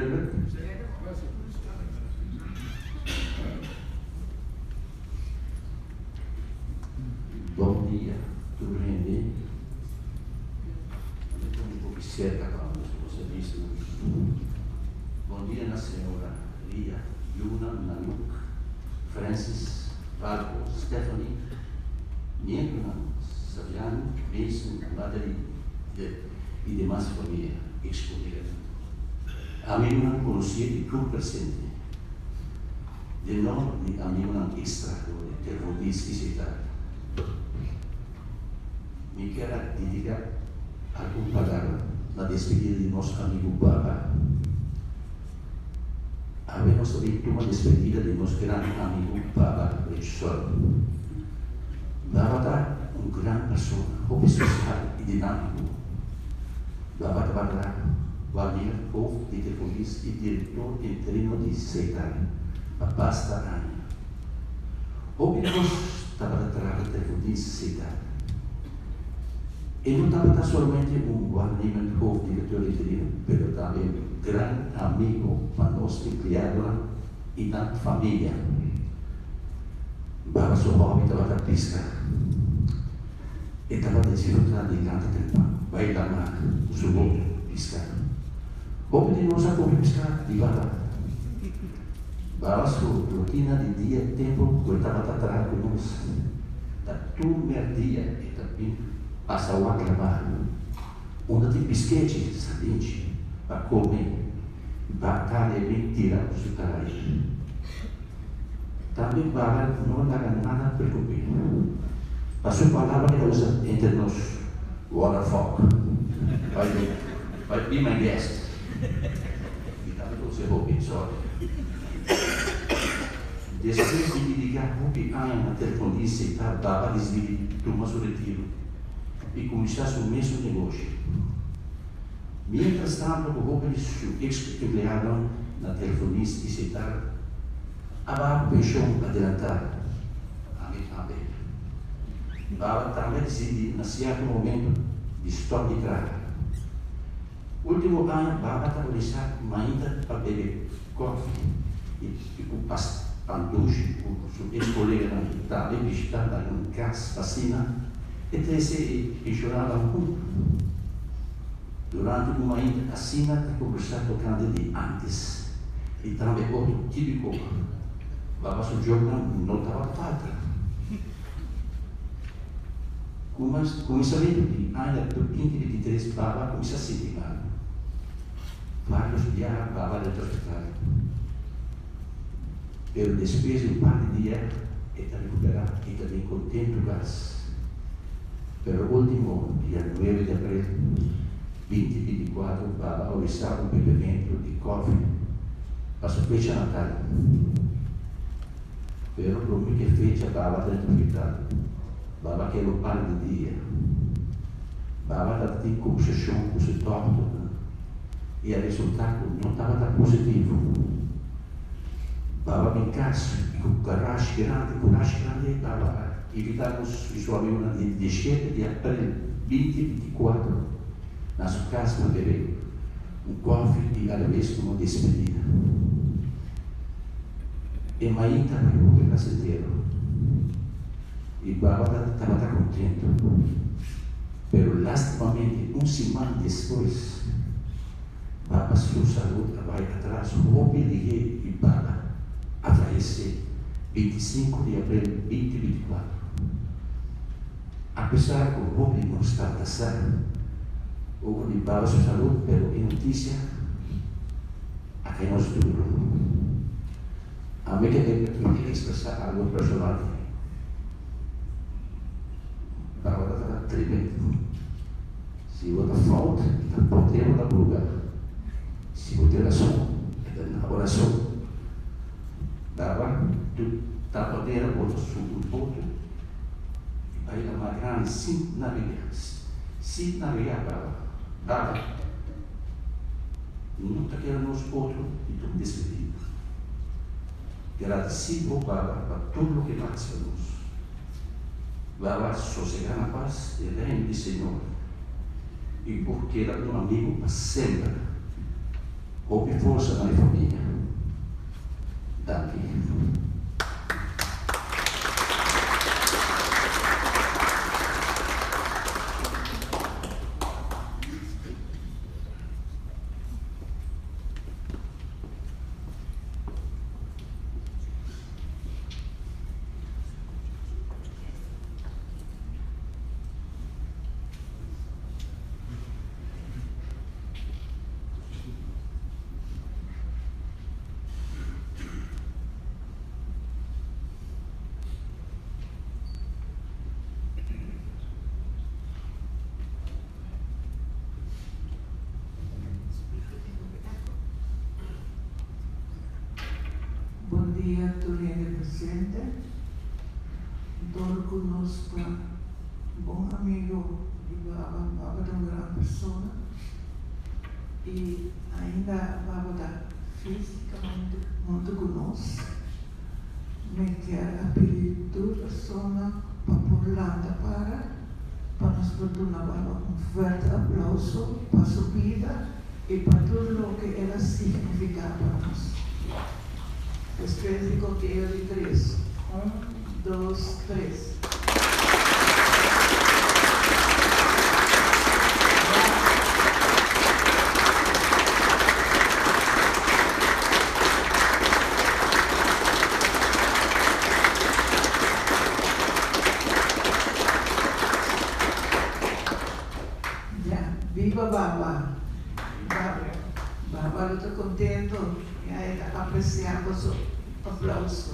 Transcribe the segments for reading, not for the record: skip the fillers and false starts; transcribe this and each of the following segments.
Heerlijk? Bon dia, tur hende. Mi ta un poco cerca pa boso vista. Bon dia na señora Ria, Yuna, Nanook, Francis, Valco, Stephanie, nietonan Saviano, Mason, Natalie y demas famia, ex-coleganan, amigonan conoci y tur presente. Den nomber di amigonan ex-trahador di Tervondis y Setar, mi kier a dedica algun palabra na despedida di nos amigo Baba. Awe nos ta bin tuma despedida di nos gran amigo Baba Richson. Baba ta un gran persona, hopi sosial y dinámico. Baba tabata wanneer hoofd di de polis y director interino di Setar pa basta aña. Hopi nos tabata traha Tervondis Setar. E no tabata solamente un waarnemend hoofddirecteur interino, pero tambe un gran amigo pa nos empleadonan y nan familia. Baba su hobby tabata pisca. E tabata disfrutá di lanta tempan, bai lamá ku su boto piská. Hopi di nos a kome piská di Baba. Baba su rutina di dia tempu ku e tabata traha ku nos, ta tur mèrdia e ta bin pasa wak lamá, unda tin piskechi, sardinchi, pa kome, ba tardi e bin tira su tarai. Tambe Baba no laga nada preokup'é. Pa su palabra e ta usa entre nos, What the fuck? Bai bai be my guest. Mi tambe ta usa e hopi, sorry. Despues di dediká hopi aña na telefondise ta Baba disidí di tuma su retiro i kuminsá su mesun negoshi. Miéntras tanto ku hopi di su ex-empleadonan na Telefonis i Setar a baha ku penshon adelantá, ami tambe. Baba tambe a disidí na sierto momento di stòp di traha. Último aña Baba ta organisá mainta pa bebe kòfi i ku pan dushi ku su ex-koleganan i tambe bishitá na un kas pa sina e trese e penshonado huntu. Durante un mainta asina ta kombersá tokante di ántes i tambe otro típiko. Baba su joknan no tabata falta. Kuminsamentu di aña 2023 Baba a kuminsá sinti mal. Vários biaha Baba a drenta hospital. Pero despues di un par di dia e ta rekuperá i ta bin kontentu kas. Pero ultimo dia nuebe di april 2024 Baba a orisá un bebementu di kòfi pa su fecha natal. Pero promé ku e fecha Baba ta drenta hospital. Baba keda un par di dia. Baba tabata tin kombersashon ku su dòkternan i a resultá ku no tabata positivo. Baba bin kas i ku karashi grandi, kurashi grandi, Baba a invitá nos i su amigunan di dieshete di april 2024 na su kas pa bebe un kòfi i alabes komo despedida. E mainta bai hopi plasentero i Baba tabata kontentu. Pero lastimamente un siman despues Baba su salud a bai atras hopi lihé i Baba a fayesé 25 di aprel 2024. Apesar ku hopi nos tabata sa over di Baba su salud pero e notisia a kai nos duru. Ami ke ekspresá algu personal. Baba tabata tremendo. Si bo ta fout, e ta pote bo ta bruga. Si bo tin rason, e ta duna bo rason. Baba, tu ta podera bo ta subi un boto i bai na mar grandi sin nabega. Sin nabega, baba. Baba, no ta kere nos otro di tur despedida. Gradisí bo, baba, pa tur loke bo a hasi pa nos. Baba sosegá na pas den reino di Señor i bo keda un amigu pa semper. Hopi forsa na e famia. Danki. Bon dia tur hende presente. Dor ku nos ta bon amigo di Baba, Baba ta un gran persona i ainda Baba ta físikamente huntu ku nos. Mi kier a pidi tur persona pa por lanta para pa nos por duna Baba un fuerte aplauso pa su bida i pa tur loke el a signifiká pa nos. Despues di konteo di tres, Un, dos, tres. Ya, biba Baba. Baba lo ta contento y a e ta aprecia boso aplauso.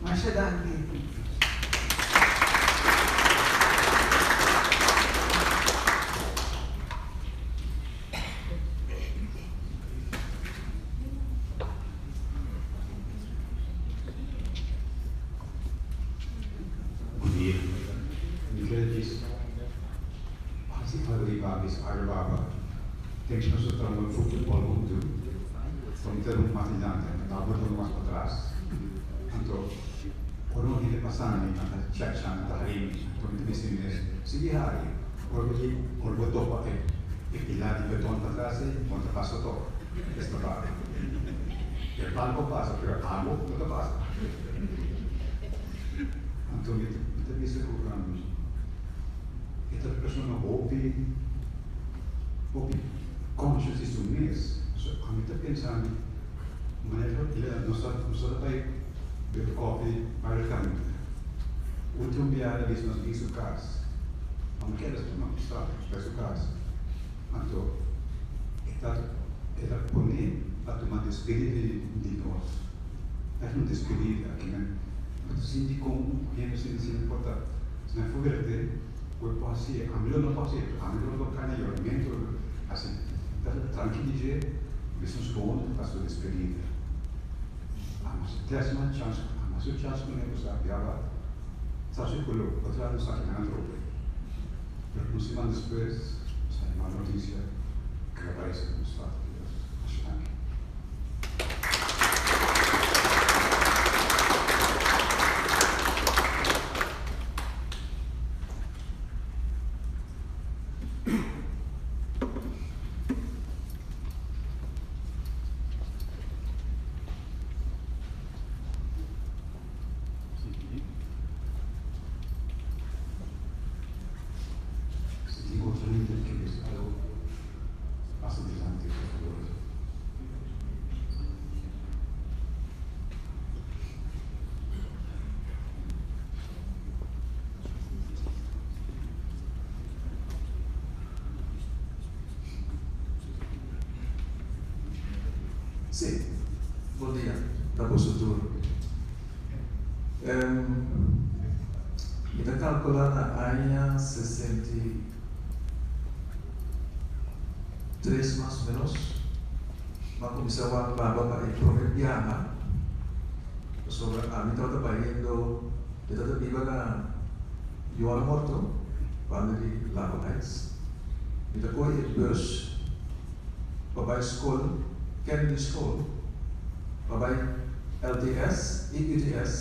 Masha danki. Bon dia. Mi kere djis hasi algo di babis arda baba tempu nos ta traha futbol huntu pa mi ta run mas dilanti anto ta bota mas patras anto ora un hende pasa mi nan ta chacha nan ta hari mi anto mi ta bisa mi mes sigui hari ora bo yega ora bo topa e pilar di beton patras ei bo no ta pasa tok esta baba e bal por pasa pero abo no ta pasa anto mi ta bisa ku E ta persona hopi hopi conscious di su mes. So ami ta pensa mi manera nos ta nos ta bai bebe koffie varios caminda. Ultimo biaha el a bisa nos bin su cas. Amo keda no stop nos bai su cas. Anto e ta el a pone pa tuma despedida di nos. Es un despedida kimen bo ta sinti con un hende sinti asina por ta. Si nan fuerte, bo por hasié. Ami lo no por hasié, pero ami lo lo kana yoramentu hasi. Ta tranki di dje, bisa nos bon pa su despedida. Amo su tèst mas chans, amo su chans ku ne ku sa biaba sa su koló, otro lado sa ki nan a trope. Pero un siman despues, nos haña mal notisia ku el a parese ku nos Tata Dios. Masha danki. Si tin otro hende ke bisa algo, pasa dilanti, por favor. Sí, bon dia na boso tur. Mi ta kalkulá na aña 63 mas o ménos, mi a kuminsá wak baba pa e promé biaha. Pasobra ami tabata bayendo, mi tabata biba na Johan Morto, banda di Lago Heights. Mi ta kohe e bus pa bai skol, Kennedy School, pa bai LTS i UTS,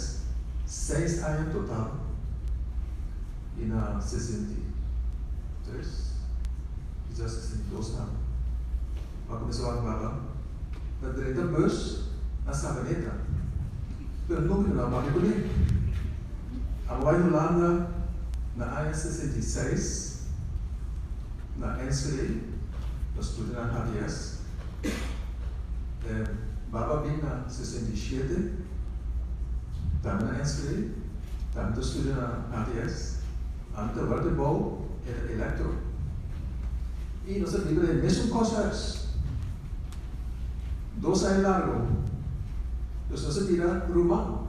seis aña total, i na 63, kisas 62 tambe. Mi a kuminsá wak baba. ta drenta bus na Sabaneta, pero nunka mi no a papia kuné. Abo bai Hulanda na aña 66 na Enschede, pa studia na HTS. Baba bin na 67, tambe na Enschede, tambe ta studia na HTS. Ami ta waterbouw, e ta elektro. I nos a biba den e mesun kòshuis 2 aña largu. Dus nos a bira ruman.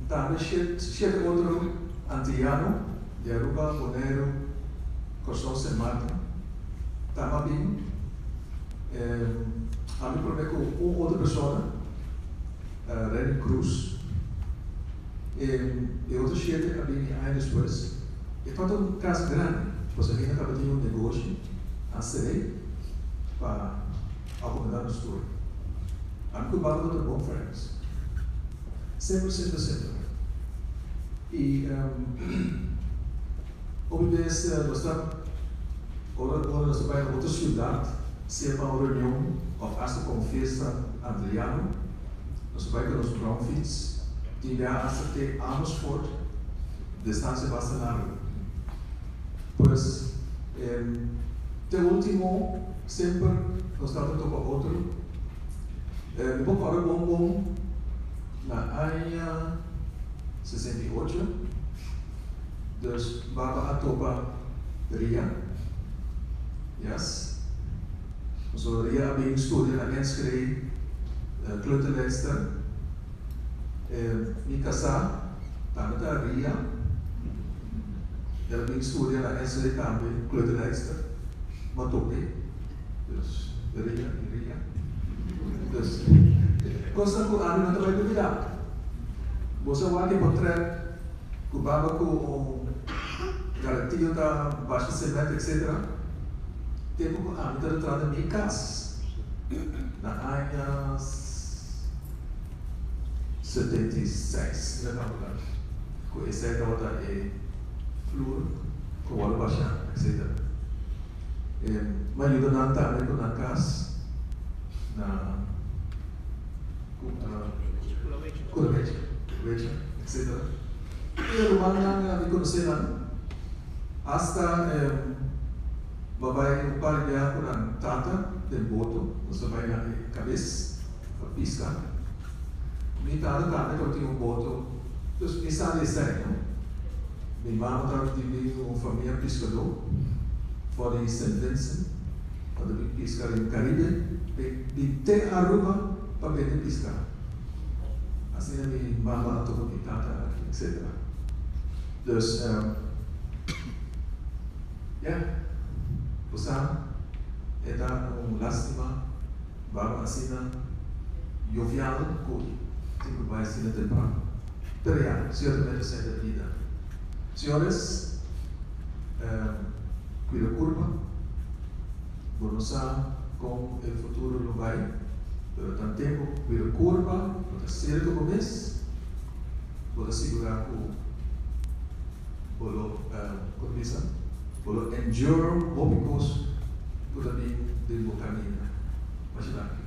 Tambe shete otro antiyano di Aruba, Boneiru, Kòrsou, Sint Maarten tambe a bin. Ami promé ku un otro persona, Renny Cruz. E otro shete a bini aña despues. E tabata un kas grandi, pasobra hende tabatin un negoshi a ser'é pa akomodá nos tur. Ami ku Baba tabata bon friends. Semper, semper, semper. I hopi bes nos ta, ora ora nos ta bai na otro siudat, sea pa un reunion òf asta pa un fiesta antriano, Nos a bai ku nos bromfiets, tin bia asta te Amersfoort, distansia basta largu. Pues, te ultimo semper nos tabata topa otro. Mi por kòrda bon bon na aña 68, dus baba a topa Ria, yes. Pasobra Ria a bin studia na Enschede, kleuterleidster. Mi kasá tambe ta Ria. El a bin studia na Enschede tambe, kleuterleidster. M'a tope. Dus, Ria i Ria. Dus, kosnan ku ami no ta bai lubidá. Bo sa wak e portret ku baba ku un garetio ta basha sement etcetera. Tempu ku ami ta retrata mi kas na aña 76, mi ta kalkulá ku esei tabata e flur ku wòrdu bashá etcetera. Mi a yuda nan tambe ku nan kas na Kulawecha, etcetera. E rumannan mi konosé nan hasta. Bo bai un par di bia ku nan tata den boto, nos a bai na e kabes pa piska. Mi tata tambe tabatin un boto, dus mi sa di esei, no? Mi mama tabatin di un famia piskadó for di Saint Vincent, nan ta bin piska den Karibe, bin te Aruba pa bende piska. Asina mi mama a topa mi tata, etcetera. Dus. Ya, bo sa, e ta un lástima baba asina jovial ku tin ku bai asina tempran. Pero ya, siertamente esei ta bida. Señores, kuida kurpa. Bo no sa kon e futuro lo bai, pero tan tempu ku kuida kurpa, bo ta serio ku bo mes, bo ta sigurá ku. Bo lo, kon ta bisa? Bo lo endure hopi kos ku ta bin den bo kaminda. Masha danki.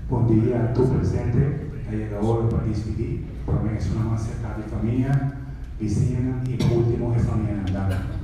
Bon dia tur presente, a yega ora pa dispidi, prome esunnan mas serka di famia, bisiñanan y pa ultimo e famianan. Danki.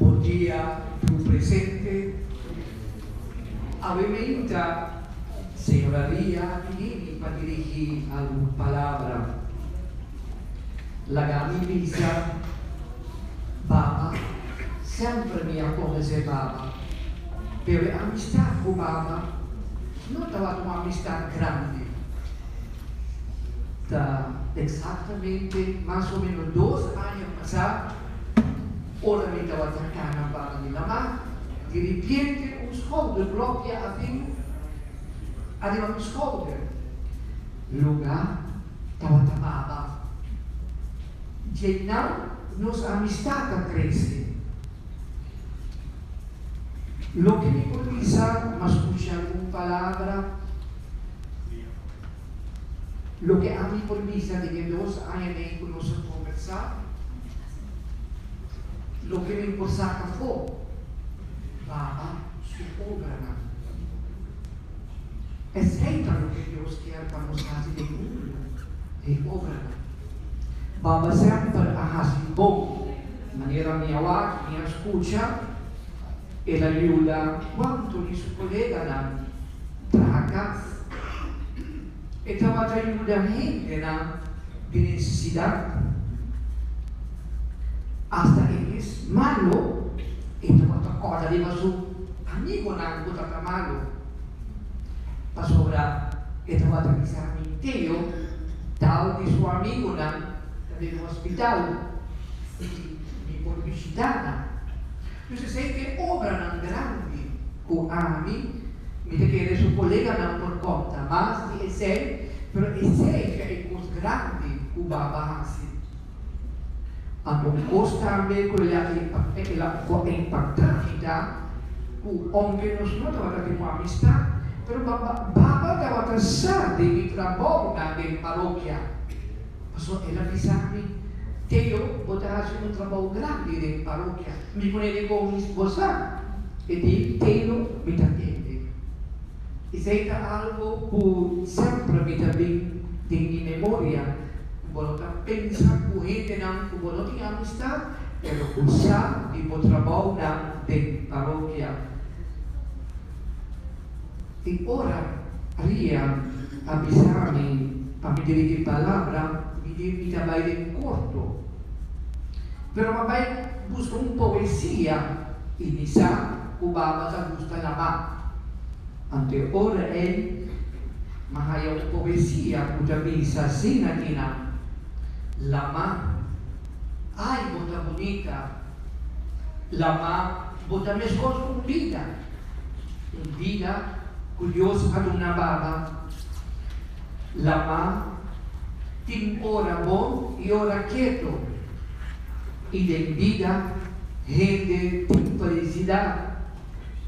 Bon dia tur presente. Awe meinta señora Ria a pidi mi pa dirigi algun palabra. Laga mi bisa Baba, semper mi a conoce Baba, pero e amistad cu Baba no tabata un amistad grandi. Ta exactamente mas o menos dos aña pasa, ora mi tabata cana banda di lama, di ripiente un schouderblokje a bin ariba mi schouder. Luga tabata baba. Djeinan nos amistad a crece. Loke mi por bisa, m'a scucha algun palabra. Loke ami por bisa den e dos añanan cu nos a conversa, loke mi por saca afo, Baba su obranan. Esei ta loke Dios kier pa nos hasi den mundu, e obranan. Baba semper a hasi bon. Manera mi a wak, mi a skucha, el a yuda kuantu di su koleganan traha kas. E tabata yuda hendenan di nesesidat. Asta e mes malu, e tabata kòrda riba su amigonan ku tabata malu. Pasobra e tabata bisa mi Teo tal di su amigunan ta den hospital i mi por bishitá nan. Dus esei ta e obranan grandi ku ami, mi ta kere su koleganan por konta mas di esei, pero esei ta e kos grandi ku Baba hasi. Anto un kos tambe ku el a impaktá mi ta ku ounke nos no tabata tin un amistat, pero Baba tabata sa di mi trabounan den parokia. Pasobra el a bisa mi, Teo, bo ta hasi un trabou grandi den parokia. Mi pone den kon bo sa. E di, Teo, mi ta tende. Esei ta algu ku semper mi ta bin den mi memoria. Bo no ta pensa ku hendenan ku bo no tin amistad, pero ku sa di bo trabounan den parokia. I ora Ria a bisa mi pa mi dirigi palabra, mi di mi ta bai den korto. Pero m'a bai buska un poesia i mi sa ku baba ta gusta lama. Anto e ora ei m'a haya un poesia ku ta bisa asina kina, Lama, ai bo ta bunita, lama bo ta meskos ku un bida, un bida ku Dios a duna baba. Lama tin ora bon i ora keto, i den bida hende tin felisidat.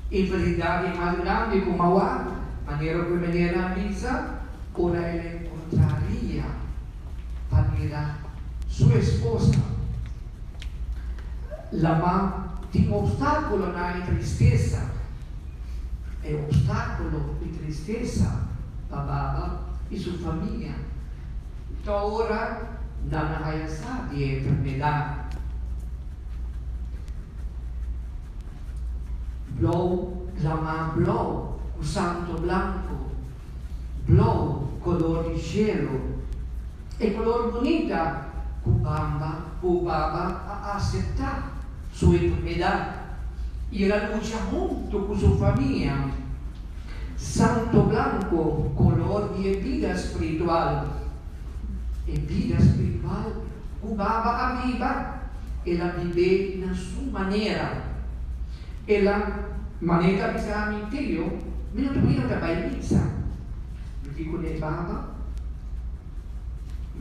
E felicidad e mas grandi cu mawar, manera cu e meneer a bisa ora el a encontra Ria pa mira su esposa. Lama tin obstaculonan y tristeza. E obstaculo y tristeza pa Baba y su famia ta ora nan a haya sa di e enfermedad. Blou lama blou ku santo blanku, blou kolor di shelu, e kolor bunita ku Bamba ku Baba a aseptá su enfermedat i el a lucha huntu ku su famia. Santo blanku kolor di e bida spiritual, e bida spiritual ku Baba a biba. El a bib'é na su manera. El a manera ta bisa mi, Tio, mi no ta bira ta bai misa. Kiko n'e baba?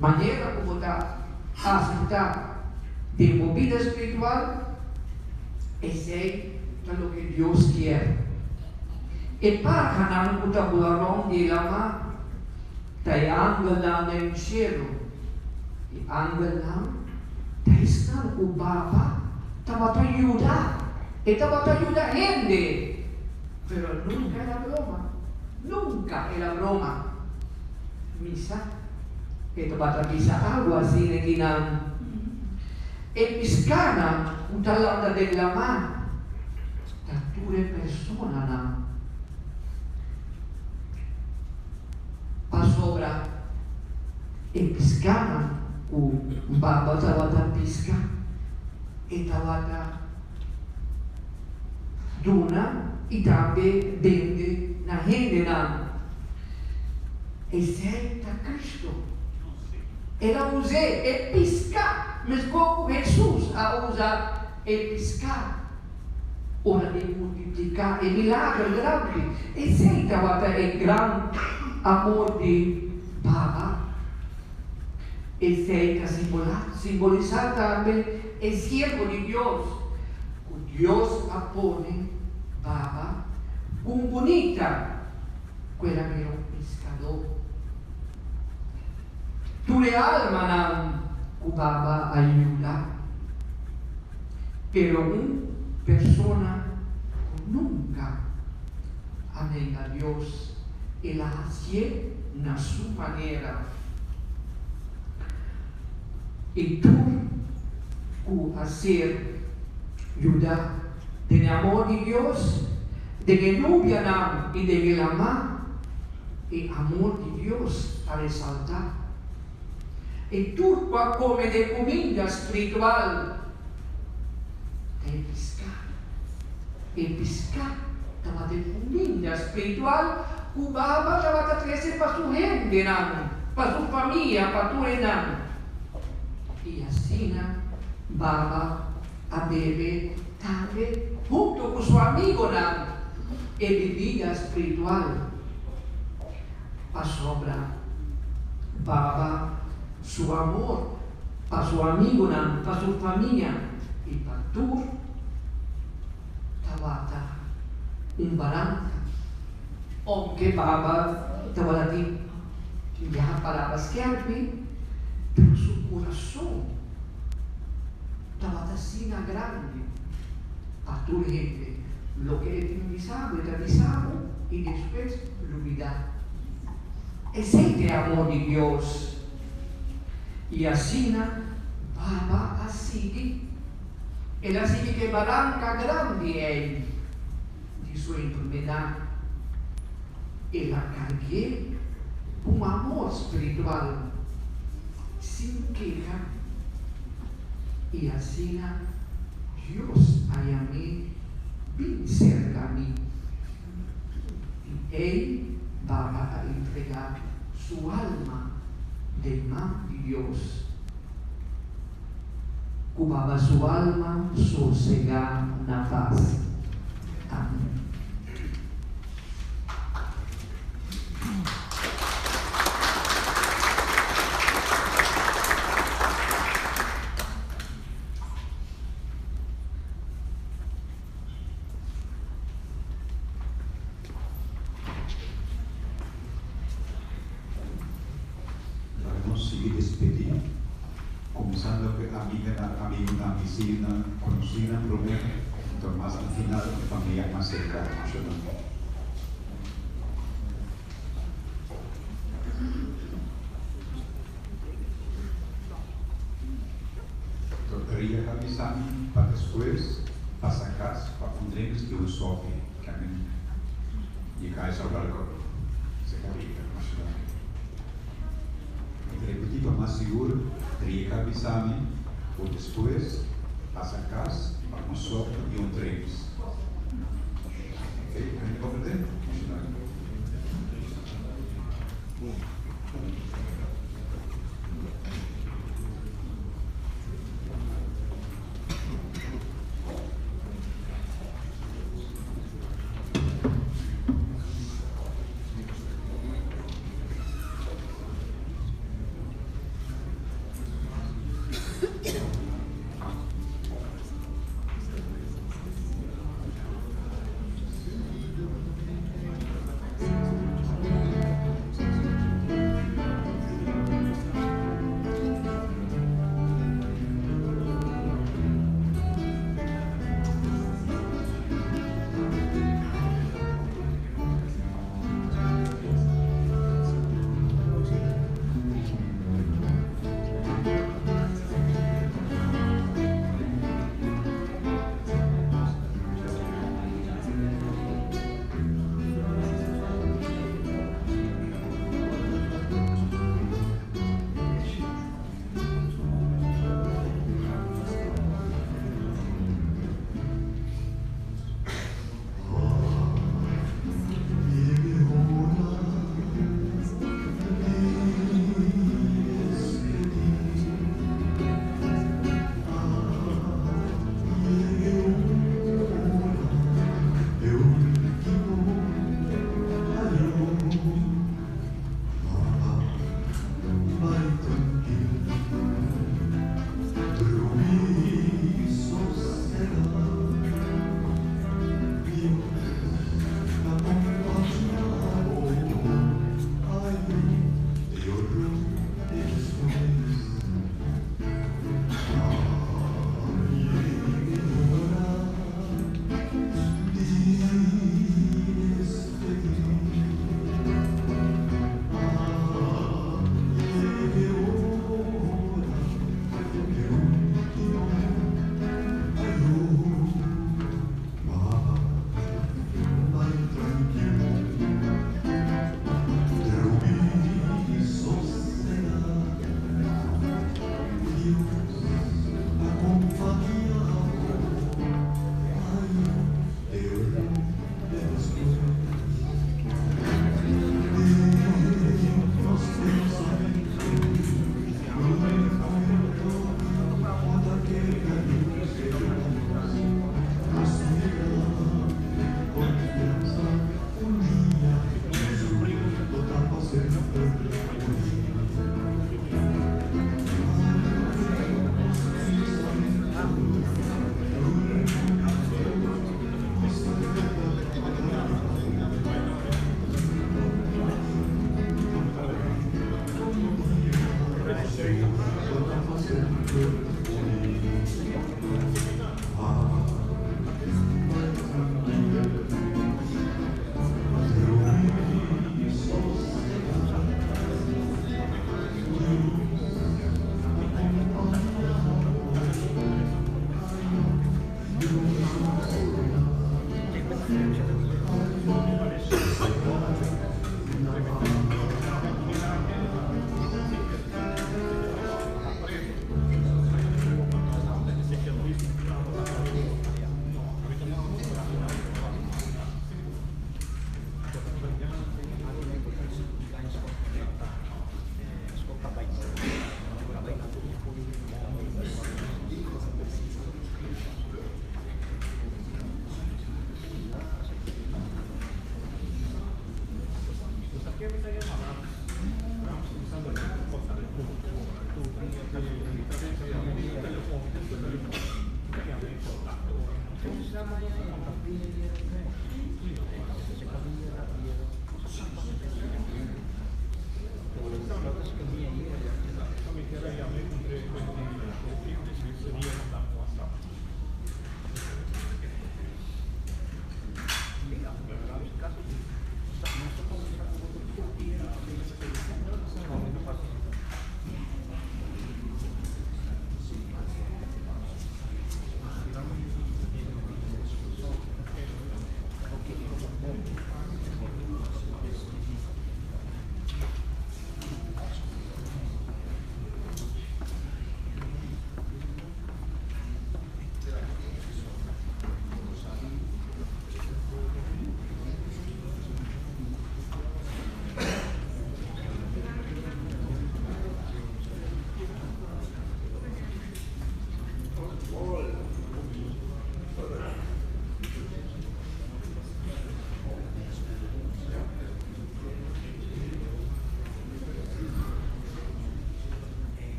Manera ku bo ta aseptá den bo bida spiritual, esei ta loke Dios kier. E parhanan ku ta bula rònt di e lama ta e angelnan den shelu. E angelnan ta esnan ku Baba tabata yuda. E tabata yuda hende, pero nunka el a broma. Nunka el a broma. Misa, e tabata bisa algu asina ki nan e piskanan ku ta landa den lamá ta tur e personanan. Pasobra e piskanan ku Baba tabata piska, e tabata duna i tambe bende na hendenan. Esei ta Cristo. El a us'é e piská meskos ku Hesus a usa e piská ora di multipliká e milager grandi. Esei tabata e gran amor di Baba. Esei ta simbolisá tambe e siervo di Dios ku Dios a pone Baba un bunita ku el a bira un piskadó. Tur e almanan ku Baba a yuda, pero un persona ku nunka a nenga Dios, el a hasié na su manera. I tur ku a ser yudá den e amor di Dios, den e nubianan i den e lamá, e amor di Dios ta resaltá. I tur ku a kome di e kuminda spiritual ta e piská. E piská tabata e kuminda spiritual ku Baba tabata trese pa su hendenan, pa su famia, pa tur enan. I asina Baba a bebe tambe huntu ku su amigonan e bibida spiritual, pasobra Baba su amor pa su amigonan, pa su famia i pa tur tabata un baranka. Ounke Baba tabata tin biaha palabra skerpi, pero su kurason tabata asina grandi pa tur hende. Loke e tin bisa bo, e ta bisa bo i despues lubidá. Esei ta e amor di Dios. I asina Baba a sigui. El a sigui ku e baranka grandi ei di su enfermedat. El a karg'é ku un amor spiritual sin keha. I asina Dios a yam'é bin serka mi. I ei Baba a entregá su alma den man di Dios. Ku Baba su alma sosegá na pas. Amén. Laga nos sigui despedí, kuminsando ku e amiganan, amigunan, bisiñonan, konosínan promé, anto mas na final e famia mas serka. Masha danki. Anto Ria ta bisa mi pa despues pasa cas pa un drinks y un sopi camin you guys are welcome seca Ria masha danki. Mi ta repeti pa mas sigur Ria bisa mi cu despues pasa cas pa un sopi y un drinks ok hende comprende? Masha danki.